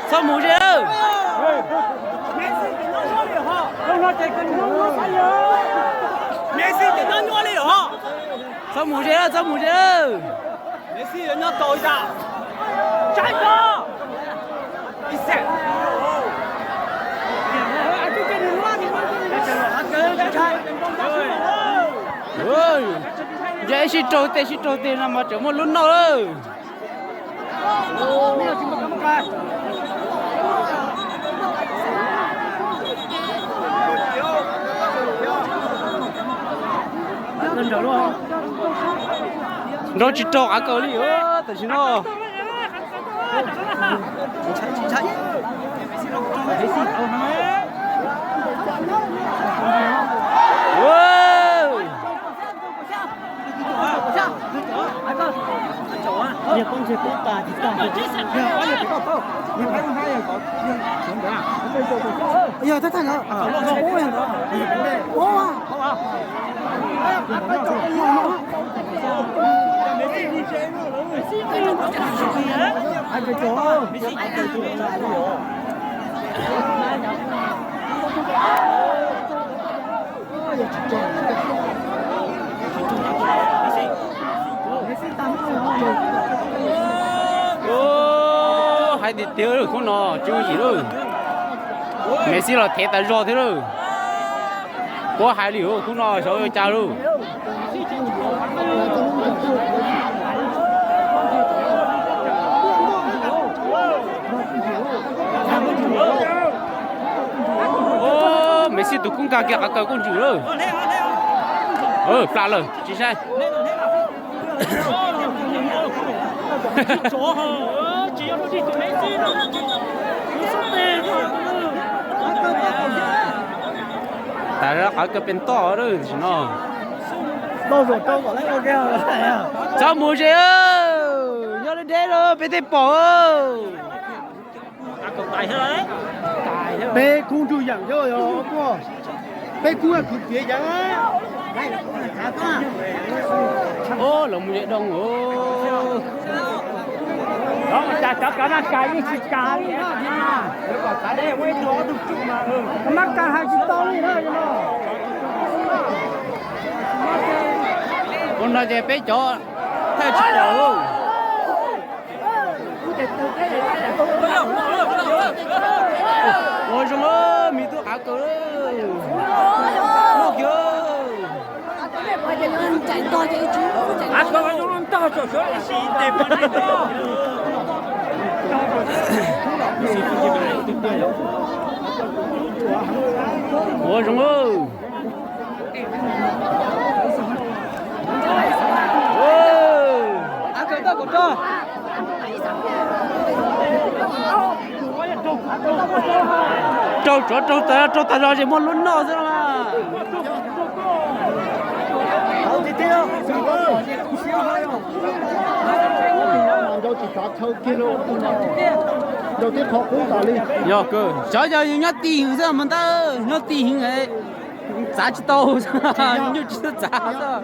Txhob mus ze lawm. Txhob mus ze lawm, txhob mus ze lawm. Yog sib raug tes sib raug tes no mas tseem muaj lub noj lawm. Nrau tsis raug qav kaws li tam sim no. Yog thaj thaj no. Hais tiag tiag khub no tsis yooj yim lauj. Messi los thev tas zog thiab lauj. Puab hais li khub no xyov ua cas lauj. Messi tus kub nkag kiag qav kaws kuj ntsws lawm. Plam lawm tsis saib. Tas qav kaws pes toj tam sim no. Txhob mus ze, nyob deb deb lawm peb thiaj pom. Peb kub ntug yeem, peb kub kwv tiav yeem. Los mus ze doo. Cov kav naj kas yeej tsis kas li. Naj kas hais tsis tau li na. Ua no ces peb cov thaij tsis pom. Ua zoo, me tub qav kaws, muaj kiag. Ua zoo. Raug tsuav raug tas, raug tas zog ces muaj lub noj xwb no. Yog kawg, xyov yog yus nyob tij heev xwb mas ntawd, nyob tij heev txav tsis tau, nyuj tsis tau txav xwb.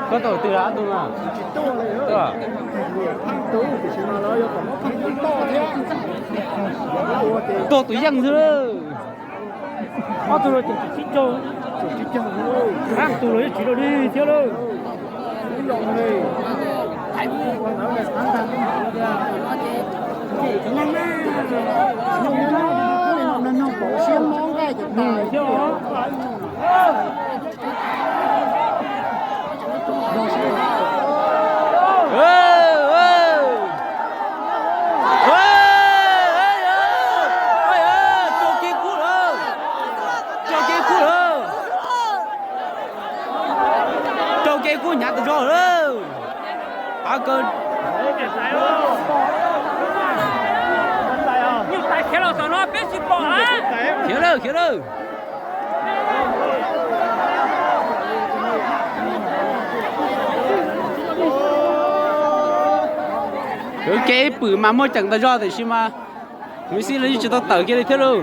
Koj tau twg ob tug na? Tuag tus yeej xwb. Ob tug los tseem tsis caug, ab tug los yeej tsis dog dig thiab lawm. Raug kev kub hnyav tas zog lawm. Av kaw. Khiav lawm, khiav lawm. Kwv kev ib pwm mas muaj ceem tas zog tiam sis mas Messi los yeej tsis tau tawm kiag li thiab lauj.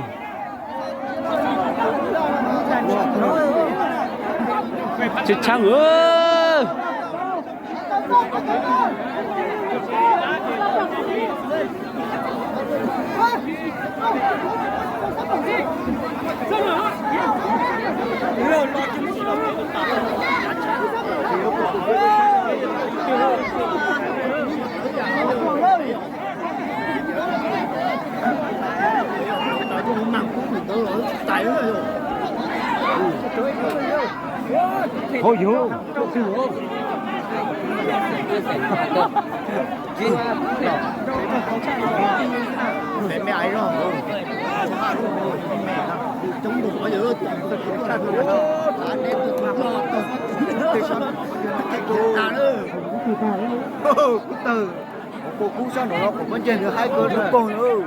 Tsis tshee. Hauv yug. Kuv tawg, kuv kub sab nraud no kuv muab ntseg nws haib kawg poog lawm.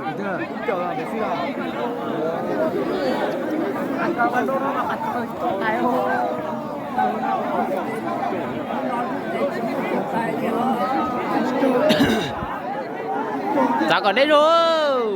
Txav kom deb zog.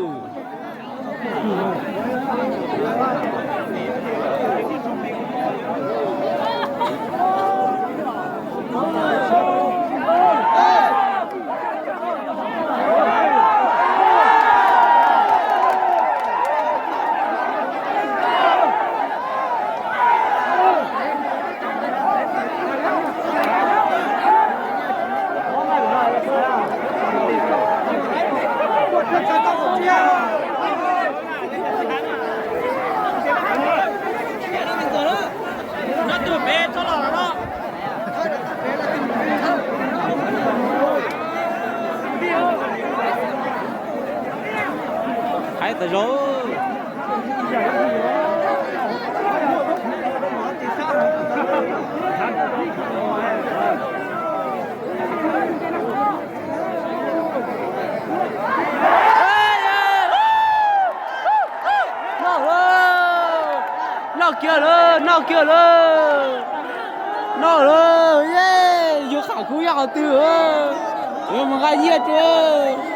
Haib tas zog. Noj kiag lawm, noj kiag lawm, noj lawm, yog qham kub nyob qhov twg, yuav mus nqa nyiaj rau.